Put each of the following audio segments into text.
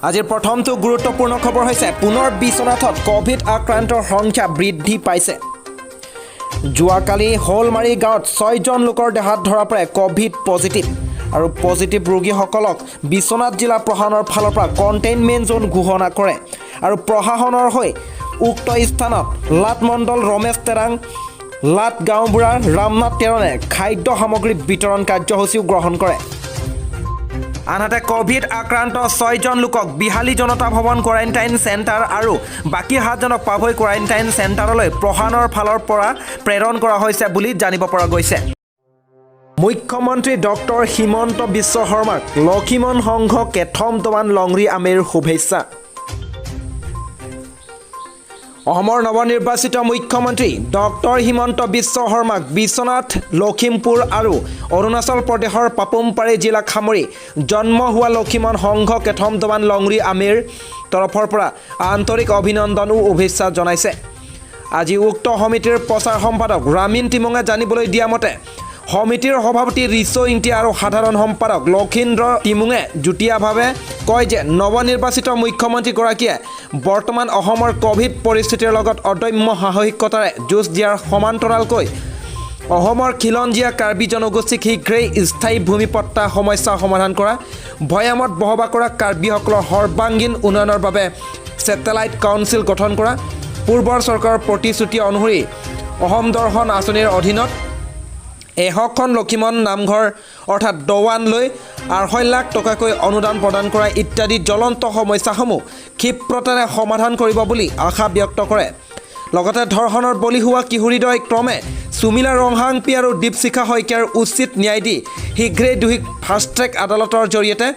আজিৰ প্ৰথমটো গুৰুত্বপূৰ্ণ খবৰ হৈছে, পুনৰ বিশ্বনাথত ক'ভিড আক্ৰান্তৰ সংখ্যা বৃদ্ধি পাইছে। যোৱাকালি শ'লমাৰী গাঁৱত ছয়জন লোকৰ দেহাত ধৰা পৰে ক'ভিড পজিটিভ আৰু পজিটিভ ৰোগীসকলক বিশ্বনাথ জিলা প্ৰশাসনৰ ফালৰ পৰা কণ্টেইনমেণ্ট জ'ন ঘোষণা কৰে আৰু প্ৰশাসনৰ হৈ উক্ত স্থানত লাট মণ্ডল ৰমেশ তেৰাং, লাট গাঁওবুঢ়া ৰামনাথ তেৰণে খাদ্য সামগ্ৰী বিতৰণ কাৰ্যসূচীও গ্ৰহণ কৰে। আনহাতে, ক'ভিড আক্ৰান্ত ছয়জন লোকক বিহালী জনতা ভৱন কোৱাৰেণ্টাইন চেণ্টাৰ আৰু বাকী সাতজনক পাভৈ কোৱাৰেণ্টাইন চেণ্টাৰলৈ প্ৰশাসনৰ ফালৰ পৰা প্ৰেৰণ কৰা হৈছে বুলি জানিব পৰা গৈছে। মুখ্যমন্ত্ৰী ডক্টৰ হিমন্ত বিশ্ব শৰ্মাক লখিমন সংঘ কেথম দৱান লংৰি আমেৰ শুভেচ্ছা। অসমৰ নৱনিৰ্বাচিত মুখ্যমন্ত্ৰী ডক্টৰ হিমন্ত বিশ্ব শৰ্মাক বিশ্বনাথ, লখিমপুৰ আৰু অৰুণাচল প্ৰদেশৰ পাপুমপাৰে জিলাক সামৰি জন্ম হোৱা লখিমন সংঘ কেথম দৱান লংৰি আমেৰ তৰফৰ পৰা আন্তৰিক অভিনন্দন ও শুভেচ্ছা জনাইছে। আজি উক্ত সমিতিৰ প্ৰচাৰ সম্পাদক ৰামিন তিমঙে জানিবলৈ দিয়া মতে, সমিতিৰ সভাপতি ৰিচৌ ইংতি আৰু সাধাৰণ সম্পাদক লক্ষীন্দ্ৰ তিমুঙে যুটীয়াভাৱে কয় যে নৱনিৰ্বাচিত মুখ্যমন্ত্ৰীগৰাকীয়ে বৰ্তমান অসমৰ ক'ভিড পৰিস্থিতিৰ লগত অদম্য সাহসিকতাৰে যুঁজ দিয়াৰ সমান্তৰালকৈ অসমৰ খিলঞ্জীয়া কাৰ্বি জনগোষ্ঠীক শীঘ্ৰেই স্থায়ী ভূমিপট্টা সমস্যা সমাধান কৰা, ভৈয়ামত বসবাস কৰা কাৰ্বিসকলৰ সৰ্বাংগীন উন্নয়নৰ বাবে ছেটেলাইট কাউন্সিল গঠন কৰা, পূৰ্বৰ চৰকাৰৰ প্ৰতিশ্ৰুতি অনুসৰি অসম দৰ্শন আঁচনিৰ অধীনত 100খন লখিমন নামঘৰ অৰ্থাৎ দৱান লৈ 2.5 লাখ টকাকৈ অনুদান প্ৰদান কৰা ইত্যাদি জ্বলন্ত সমস্যাসমূহ ক্ষিপ্ৰতাৰে সমাধান কৰিব বুলি আশা ব্যক্ত কৰে। লগতে ধৰ্ষণৰ বলি হোৱা কিশোৰীদ্বয় ক্ৰমে চুমিলা ৰংহাংপি আৰু দীপশিখা শইকীয়াৰ উচিত ন্যায় দি শীঘ্ৰেই দোষীক ফাষ্ট ট্ৰেক আদালতৰ জৰিয়তে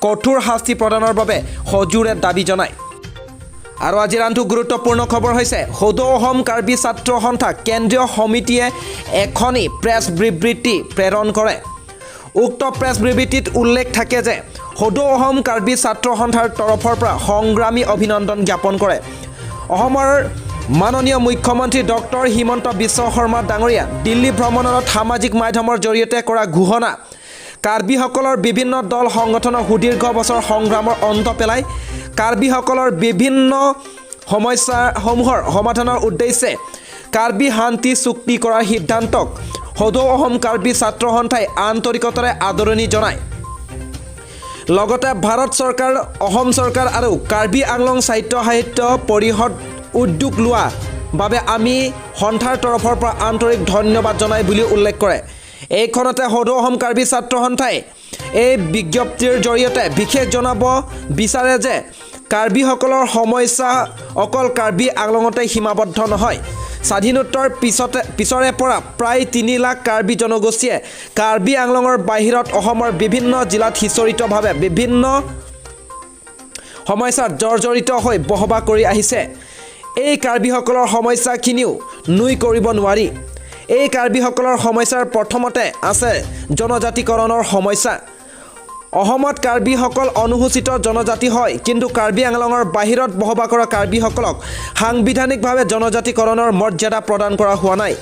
কঠোৰ শাস্তি প্ৰদানৰ বাবে সজোৰে দাবী জনায়। আৰু আজিৰ আনটো গুৰুত্বপূৰ্ণ খবৰ হৈছে, সদৌ অসম কাৰ্বি ছাত্ৰ সন্থা কেন্দ্ৰীয় সমিতিয়ে এখনি প্ৰেছ বিবৃতি প্ৰেৰণ কৰে। উক্ত প্ৰেছ বিবৃতিত উল্লেখ থাকে যে সদৌ অসম কাৰ্বি ছাত্ৰ সন্থাৰ তৰফৰ পৰা সংগ্ৰামী অভিনন্দন জ্ঞাপন কৰে। অসমৰ মাননীয় মুখ্যমন্ত্ৰী ডক্টৰ হিমন্ত বিশ্ব শৰ্মা ডাঙৰীয়া দিল্লী ভ্ৰমণত সামাজিক মাধ্যমৰ জৰিয়তে কৰা ঘোষণা, কাৰ্বিসকলৰ বিভিন্ন দল সংগঠনৰ সুদীৰ্ঘ বছৰ সংগ্ৰামৰ অন্ত পেলাই কাৰ্বিসকলৰ বিভিন্ন সমস্যাসমূহৰ সমাধানৰ উদ্দেশ্যে কাৰ্বি শান্তি চুক্তি কৰাৰ সিদ্ধান্তক সদৌ অসম কাৰ্বি ছাত্ৰ সন্থাই আন্তৰিকতাৰে আদৰণি জনায়। লগতে ভাৰত চৰকাৰ, অসম চৰকাৰ আৰু কাৰ্বি আংলং সাহিত্য সাহিত্য পৰিষদ উদ্যোগ লোৱা বাবে আমি সন্থাৰ তৰফৰ পৰা আন্তৰিক ধন্যবাদ জনাই বুলি উল্লেখ কৰে। এইখনতে সদৌ অসম কাৰ্বি ছাত্ৰ সন্থাই এই বিজ্ঞপ্তিৰ জৰিয়তে বিশেষ জনাব বিচাৰে যে কাৰ্বিসকলৰ সমস্যা অকল কাৰ্বি আংলঙতে সীমাবদ্ধ নহয়। স্বাধীনোত্তৰ পিছৰে পৰা প্ৰায় 3 লাখ কাৰ্বি জনগোষ্ঠীয়ে কাৰ্বি আংলঙৰ বাহিৰত অসমৰ বিভিন্ন জিলাত সিঁচৰিতভাৱে বিভিন্ন সমস্যাত জৰ্জৰিত হৈ বসবাস কৰি আহিছে। এই কাৰ্বিসকলৰ সমস্যাখিনিও নুই কৰিব নোৱাৰি। এই কাৰ্বিসকলৰ সমস্যাৰ প্ৰথমতে আছে জনজাতিকৰণৰ সমস্যা। অসমত কাৰ্বিসকল অনুসূচিত জনজাতি হয়, কিন্তু কাৰ্বি আংলঙৰ বাহিৰত বসবাস কৰা কাৰ্বিসকলক সাংবিধানিকভাৱে জনজাতিকৰণৰ মৰ্যাদা প্ৰদান কৰা হোৱা নাই।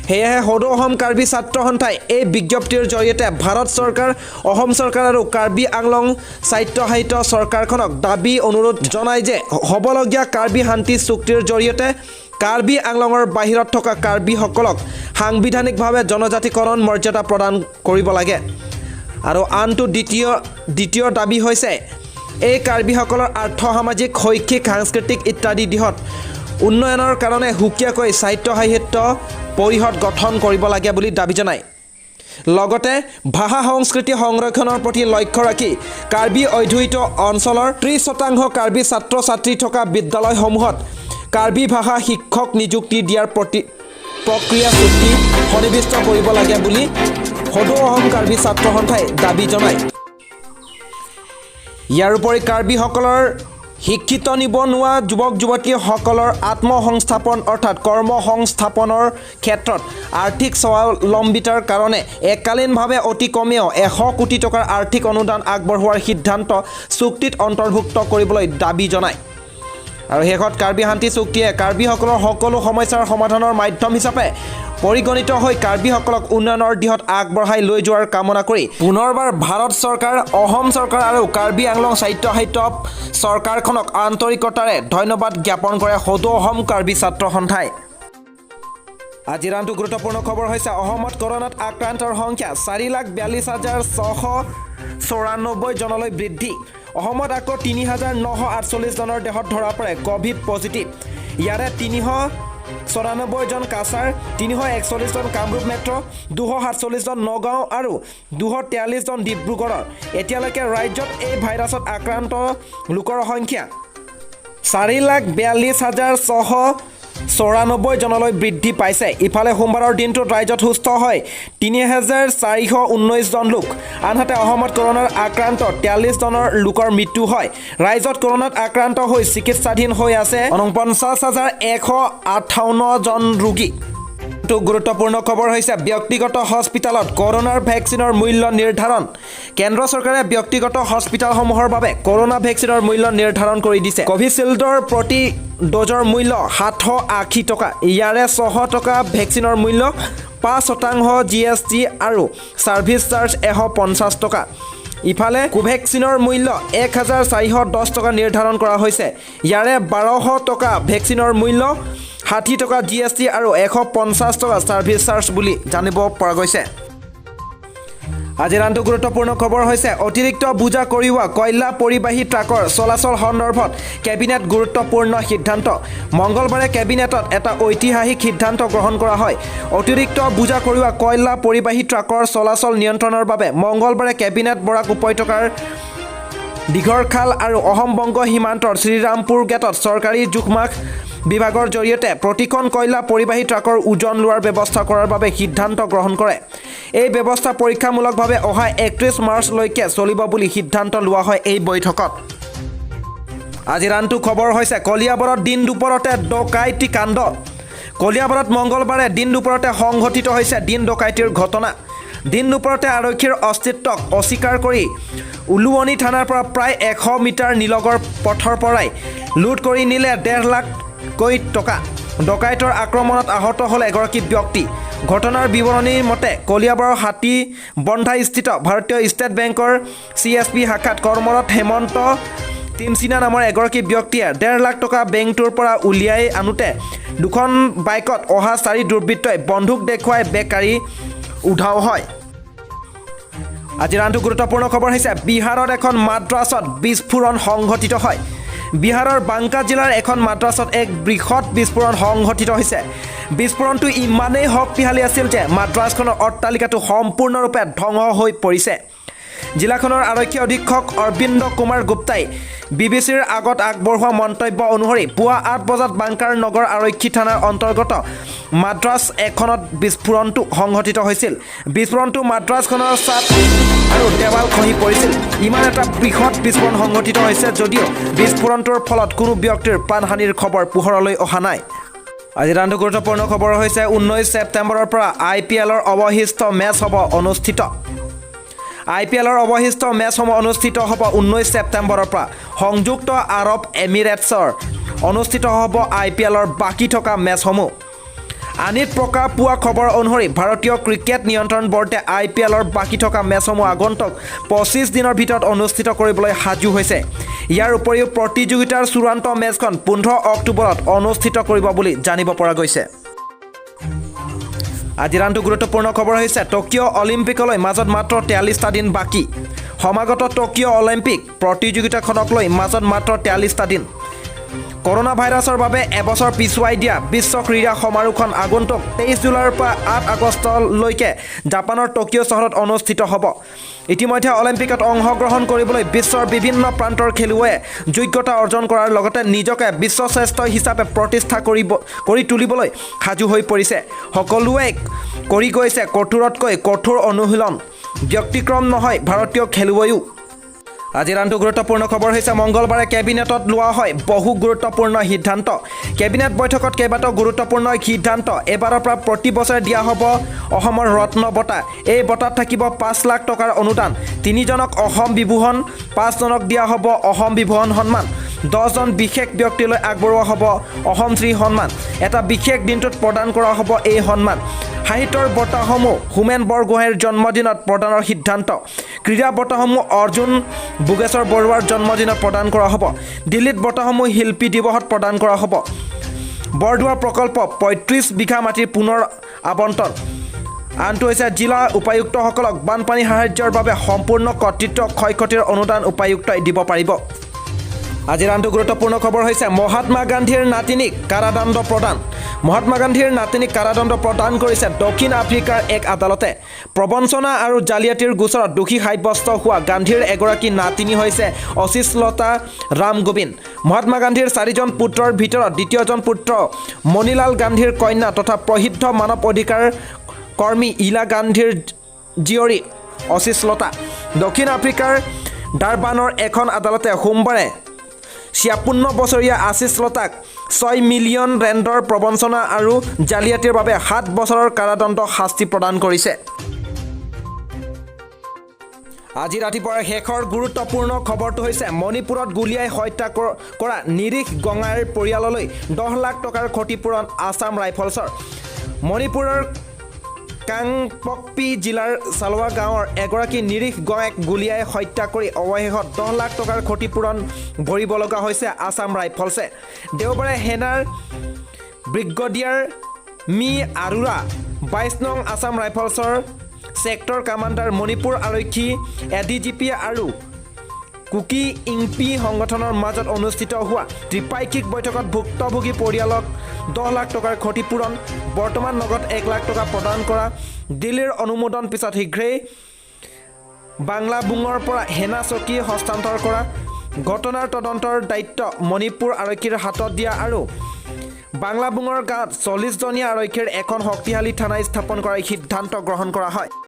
সেয়েহে সদৌ অসম কাৰ্বি ছাত্ৰ সন্থাই এই বিজ্ঞপ্তিৰ জৰিয়তে ভাৰত চৰকাৰ, অসম চৰকাৰ আৰু কাৰ্বি আংলং স্বায়ত্ত শাসিত চৰকাৰখনক দাবী অনুৰোধ জনায় যে হ'বলগীয়া কাৰ্বি শান্তি চুক্তিৰ জৰিয়তে কাৰ্বি আংলঙৰ বাহিৰত থকা কাৰ্বিসকলক সাংবিধানিকভাৱে জনজাতিকৰণ মৰ্যাদা প্ৰদান কৰিব লাগে। আৰু আনটো দ্বিতীয় দাবী হৈছে, এই কাৰ্বিসকলৰ আৰ্থ-সামাজিক, শৈক্ষিক, সাংস্কৃতিক ইত্যাদি দিশত উন্নয়নৰ কাৰণে সুকীয়াকৈ সাহিত্য সাহিত্য পৰিষদ গঠন কৰিব লাগে বুলি দাবী জনায়। লগতে ভাষা সংস্কৃতি সংৰক্ষণৰ প্ৰতি লক্ষ্য ৰাখি কাৰ্বি অধ্যুষিত অঞ্চলৰ 30% কাৰ্বি ছাত্ৰ ছাত্ৰী থকা বিদ্যালয়সমূহত কাৰ্বি ভাষা শিক্ষক নিযুক্তি দিয়াৰ প্ৰতি প্ৰক্ৰিয়া চুক্তি সন্নিৱিষ্ট কৰিব লাগে বুলি সদৌ অসম কাৰ্বি ছাত্ৰ সন্থাই দাবী জনায়। ইয়াৰ উপৰি কাৰ্বিসকলৰ শিক্ষিত নিবনুৱা যুৱক যুৱতীসকলৰ আত্মসংস্থাপন অৰ্থাৎ কৰ্মসংস্থাপনৰ ক্ষেত্ৰত আৰ্থিক স্বাৱলম্বিতাৰ কাৰণে এককালীনভাৱে অতি কমেও 100 কোটি টকাৰ আৰ্থিক অনুদান আগবঢ়োৱাৰ সিদ্ধান্ত চুক্তিত অন্তৰ্ভুক্ত কৰিবলৈ দাবী জনায়। আৰু শেষত কাৰ্বি শান্তি চুক্তিয়ে কাৰ্বিসকলৰ সকলো সমস্যাৰ সমাধানৰ মাধ্যম হিচাপে পৰিগণিত হৈ কাৰ্বিসকলক উন্নয়নৰ দিশত আগবঢ়াই লৈ যোৱাৰ কামনা কৰি পুনৰবাৰ ভাৰত চৰকাৰ, অসম চৰকাৰ আৰু কাৰ্বি আংলং স্বায়ত্তশাসিত চৰকাৰখনক আন্তৰিকতাৰে ধন্যবাদ জ্ঞাপন কৰে সদৌ অসম কাৰ্বি ছাত্ৰ সন্থাই। আজিৰ আনটো গুৰুত্বপূৰ্ণ খবৰ হৈছে, অসমত কৰোণাত আক্ৰান্তৰ সংখ্যা 4,42,694 জনলৈ বৃদ্ধি। অসমত আকৌ 3,948 জনৰ দেহত ধৰা পৰে ক'ভিড পজিটিভ। ইয়াৰে 394 জন কাছাৰ, 341 জন কামৰূপ মেট্ৰ', 247 জন নগাঁও আৰু 243 জন ডিব্ৰুগড়ৰ। এতিয়ালৈকে ৰাজ্যত এই ভাইৰাছত আক্ৰান্ত লোকৰ সংখ্যা 4,42,694 জনলৈ বৃদ্ধি পাইছে। ইফালে সোমবাৰৰ দিনটোত ৰাজ্যত সুস্থ হয় 3,419 জন লোক। আনহাতে অসমত কৰোণাৰ আক্ৰান্ত 43 জনৰ লোকৰ মৃত্যু হয়। ৰাজ্যত কৰোণাত আক্ৰান্ত হৈ চিকিৎসাধীন হৈ আছে 49,158 জন ৰোগী। টো গুৰুত্বপূৰ্ণ খবৰ হৈছে, ব্যক্তিগত হস্পিতালত কৰোণাৰ ভেকচিনৰ মূল্য নিৰ্ধাৰণ। কেন্দ্ৰ চৰকাৰে ব্যক্তিগত হস্পিতালসমূহৰ বাবে কৰোণা ভেকচিনৰ মূল্য নিৰ্ধাৰণ কৰি দিছে। কোভিচিল্ডৰ প্ৰতি ড'জৰ মূল্য 780 টকা। ইয়াৰে 600 টকা ভেকচিনৰ মূল্য, 5% জিএছটি আৰু ছাৰ্ভিচ চাৰ্জ 150 টকা। ইফালে কোভেক্সিনৰ মূল্য 1410 টকা নিৰ্ধাৰণ কৰা হৈছে। ইয়াৰে 1200 টকা ভেকচিনৰ মূল্য, 60 টকা জিএছটি আৰু 150 টকা ছাৰ্ভিচ চাৰ্জ বুলি জানিব পৰা গৈছে। আজিৰ আনটো গুৰুত্বপূৰ্ণ খবৰ হৈছে, অতিৰিক্ত বোজা কঢ়িওৱা কয়লা পৰিবাহী ট্ৰাকৰ চলাচল সন্দৰ্ভত কেবিনেট গুৰুত্বপূৰ্ণ সিদ্ধান্ত। মংগলবাৰে কেবিনেটত এটা ঐতিহাসিক সিদ্ধান্ত গ্ৰহণ কৰা হয়। অতিৰিক্ত বোজা কঢ়িওৱা কয়লা পৰিবাহী ট্ৰাকৰ চলাচল নিয়ন্ত্ৰণৰ বাবে মংগলবাৰে কেবিনেট বৰাক উপত্যকাৰ দীঘৰখাল আৰু অসম বংগ সীমান্তৰ শ্ৰীৰামপুৰ গেটত চৰকাৰী জোখমাখ বিভাগৰ জৰিয়তে প্ৰতিখন কয়লা পৰিবাহী ট্ৰাকৰ ওজন লোৱাৰ ব্যৱস্থা কৰাৰ বাবে সিদ্ধান্ত গ্ৰহণ কৰে। এই ব্যৱস্থা পৰীক্ষামূলকভাৱে অহা 31 মাৰ্চলৈকে চলিব বুলি সিদ্ধান্ত লোৱা হয় এই বৈঠকত। আজিৰ আনটো খবৰ হৈছে, কলিয়াবৰত দিন দুপৰতে ডকাইতি কাণ্ড। কলিয়াবৰত মংগলবাৰে দিন দুপৰতে সংঘটিত হৈছে দিন ডকাইতিৰ ঘটনা। দিন দুপৰতে আৰক্ষীৰ অস্তিত্বক অস্বীকাৰ কৰি উলুৱনি থানাৰ পৰা প্ৰায় 100 মিটাৰ নিলগৰ পথৰ পৰাই লুট কৰি নিলে 1.5 লাখকৈ টকা। ডকাইতৰ আক্ৰমণত আহত হ'ল এগৰাকী ব্যক্তি। ঘটনাৰ বিৱৰণীৰ মতে, কলিয়াবৰৰ হাতীবন্ধাস্থিত ভাৰতীয় ষ্টেট বেংকৰ চিএছপি শাখাত কৰ্মৰত হেমন্ত টিমচিনা নামৰ এগৰাকী ব্যক্তিয়ে 1.5 লাখ টকা বেংকটোৰ পৰা উলিয়াই আনোতে দুখন বাইকত অহা চাৰি দুৰ্বৃত্তই বন্দুক দেখুৱাই বেগ কাঢ়ি উধাও হয়। আজিৰ আনটো গুৰুত্বপূৰ্ণ খবৰ হৈছে, বিহাৰত এখন মাদ্ৰাছত বিস্ফোৰণ সংঘটিত হয়। বিহাৰৰ বাংকা জিলাৰ এখন মাদ্ৰাছত এক বৃহৎ বিস্ফোৰণ সংঘটিত হৈছে। বিস্ফোৰণটো ইমানেই শক্তিশালী আছিল যে মাদ্ৰাছখনৰ অট্টালিকাটো সম্পূৰ্ণৰূপে ধ্বংস হৈ পৰিছে। জিলাখনৰ আৰক্ষী অধীক্ষক অৰবিন্দ কুমাৰ গুপ্তাই বিবিচিৰ আগত আগবঢ়োৱা মন্তব্য অনুসৰি, পুৱা 8 বজাত বাংকাৰ নগৰ আৰক্ষী থানাৰ অন্তৰ্গত মাদ্ৰাছ এখনত বিস্ফোৰণটো সংঘটিত হৈছিল। বিস্ফোৰণটো মাদ্ৰাছখনৰ ছাদ আৰু দেৱাল খহি পৰিছিল। ইমান এটা বৃহৎ বিস্ফোৰণ সংঘটিত হৈছে যদিও বিস্ফোৰণটোৰ ফলত কোনো ব্যক্তিৰ প্ৰাণহানিৰ খবৰ পোহৰলৈ অহা নাই। আজিৰ আনটো গুৰুত্বপূৰ্ণ খবৰ হৈছে, 19 ছেপ্টেম্বৰৰ পৰা আইপিএলৰ অৱশিষ্ট মেচ হ'ব অনুষ্ঠিত। আইপিএলৰ অৱশিষ্ট মেচসমূহ অনুষ্ঠিত হ'ব 19 ছেপ্টেম্বৰৰ পৰা। সংযুক্ত আৰৱ এমিৰেটছৰ অনুষ্ঠিত হ'ব আইপিএলৰ বাকী থকা মেচসমূহ। আনিত প্ৰকাশ পোৱা খবৰ অনুসৰি, ভাৰতীয় ক্ৰিকেট নিয়ন্ত্ৰণ বৰ্ডে আইপিএলৰ বাকী থকা মেচসমূহ আগন্তুক 25 দিনৰ ভিতৰত অনুষ্ঠিত কৰিবলৈ সাজু হৈছে। ইয়াৰ উপৰিও প্ৰতিযোগিতাৰ চূড়ান্ত মেচখন 15 অক্টোবৰত অনুষ্ঠিত কৰিব বুলি জানিব পৰা গৈছে। আজিৰ আনটো গুৰুত্বপূৰ্ণ খবৰ হৈছে, টকিঅ' অলিম্পিকলৈ মাজত মাত্ৰ 43টা দিন বাকী। সমাগত টকিঅ' অলিম্পিক প্ৰতিযোগিতাখনক লৈ মাজত মাত্ৰ 43টা দিন। কৰোণা ভাইৰাছৰ বাবে এবছৰ পিছুৱাই দিয়া বিশ্ব ক্ৰীড়া সমাৰোহখন আগন্তুক 23 জুলাইৰ পৰা 8 আগষ্টলৈকে জাপানৰ টকিঅ' চহৰত অনুষ্ঠিত হ'ব। ইতিমধ্যে অলিম্পিকত অংশগ্ৰহণ কৰিবলৈ বিশ্বৰ বিভিন্ন প্ৰান্তৰ খেলুৱৈয়ে যোগ্যতা অৰ্জন কৰাৰ লগতে নিজকে বিশ্বশ্ৰেষ্ঠ হিচাপে প্ৰতিষ্ঠা কৰি তুলিবলৈ সাজু হৈ পৰিছে। সকলোৱে কৰি গৈছে কঠোৰতকৈ কঠোৰ অনুশীলন। ব্যতিক্ৰম নহয় ভাৰতীয় খেলুৱৈও। আজিৰ আনটো গুৰুত্বপূৰ্ণ খবৰ হৈছে, মংগলবাৰে কেবিনেটত লোৱা হয় বহু গুৰুত্বপূৰ্ণ সিদ্ধান্ত। কেবিনেট বৈঠকত কেইবাটাও গুৰুত্বপূৰ্ণ সিদ্ধান্ত। এইবাৰৰ পৰা প্ৰতি বছৰে দিয়া হ'ব অসমৰ ৰত্ন বঁটা। এই বঁটাত থাকিব 5 লাখ টকাৰ অনুদান। তিনিজনক অসম বিভূষণ, পাঁচজনক দিয়া হ'ব অসম বিভূষণ সন্মান। 10জন বিশেষ ব্যক্তিলৈ আগবঢ়োৱা হ'ব অসম শ্ৰী সন্মান। এটা বিশেষ দিনটোত প্ৰদান কৰা হ'ব এই সন্মান। সাহিত্যৰ বঁটাসমূহ হোমেন বৰগোহাঁইৰ জন্মদিনত প্ৰদানৰ সিদ্ধান্ত। ক্ৰীড়া বঁটাসমূহ অৰ্জুন ভোগেশ্বৰ বৰুৱাৰ জন্মদিনত প্ৰদান কৰা হ'ব। দিল্লীত বঁটাসমূহ শিল্পী দিৱসত প্ৰদান কৰা হ'ব। বৰদোৱা প্ৰকল্প 35 বিঘা মাটিৰ পুনৰ আবণ্টন। আনটো হৈছে জিলা উপায়ুক্তসকলক বানপানী সাহায্যৰ বাবে সম্পূৰ্ণ কৰ্তৃত্ব, ক্ষয় ক্ষতিৰ অনুদান উপায়ুক্তই দিব পাৰিব। আজিৰ আনটো গুৰুত্বপূৰ্ণ খবৰ হৈছে মহাত্মা গান্ধীৰ নাতিনীক কাৰাদণ্ড প্ৰদান। মহাত্মা গান্ধীৰ নাতিনীক কাৰাদণ্ড প্ৰদান কৰিছে দক্ষিণ আফ্ৰিকাৰ এক আদালতে। প্ৰবঞ্চনা আৰু জালিয়াতিৰ গোচৰত দোষী সাব্যস্ত হোৱা গান্ধীৰ এগৰাকী নাতিনী হৈছে অশীষলতা ৰামগোবিন্দ। মহাত্মা গান্ধীৰ চাৰিজন পুত্ৰৰ ভিতৰত দ্বিতীয়জন পুত্ৰ মণিলাল গান্ধীৰ কন্যা তথা প্ৰসিদ্ধ মানৱ অধিকাৰ কৰ্মী ইলা গান্ধীৰ জীয়ৰী অশীষলতা। দক্ষিণ আফ্ৰিকাৰ ডাৰবানৰ এখন আদালতে সোমবাৰে 56 বছৰীয়া আশীষ লতাক 6 মিলিয়ন ৰেণ্ডৰ প্ৰবঞ্চনা আৰু জালিয়াতিৰ বাবে 7 বছৰৰ কাৰাদণ্ড শাস্তি প্ৰদান কৰিছে। আজি ৰাতিপুৱাৰ শেষৰ গুৰুত্বপূৰ্ণ খবৰটো হৈছে মণিপুৰত গুলীয়াই হত্যা কৰা নিৰীশ গঙাইৰ পৰিয়াললৈ 10 লাখ টকাৰ ক্ষতিপূৰণ আছাম ৰাইফলছৰ। মণিপুৰৰ কাংপকপি জিলাৰ চালোৱা গাঁৱৰ এগৰাকী নিৰীশ গঙাইক গুলীয়াই হত্যা কৰি অৱশেষত 10 লাখ টকাৰ ক্ষতিপূৰণ ভৰিব লগা হৈছে আছাম ৰাইফলছে। দেওবাৰে সেনাৰ ব্ৰিগেডিয়াৰ মি আৰোৰা, 22 নং আছাম ৰাইফলছৰ ছেক্টৰ কামাণ্ডাৰ, মণিপুৰ আৰক্ষী এডিজিপি আৰু কুকি ইংপি সংগঠনৰ মাজত অনুষ্ঠিত হোৱা ত্ৰিপাক্ষিক বৈঠকত ভুক্তভোগী পৰিয়ালক 10 লাখ টকাৰ ক্ষতিপূৰণ, বৰ্তমান নগদ 1 লাখ টকা প্ৰদান কৰা, দিল্লীৰ অনুমোদন পিছত শীঘ্ৰেই বাংলাবুঙৰ পৰা সেনা চকী হস্তান্তৰ কৰা, ঘটনাৰ তদন্তৰ দায়িত্ব মণিপুৰ আৰক্ষীৰ হাতত দিয়া আৰু বাংলাবুঙৰ গাঁৱত 40জনীয়া আৰক্ষীৰ এখন শক্তিশালী থানা স্থাপন কৰাৰ সিদ্ধান্ত গ্ৰহণ কৰা হয়।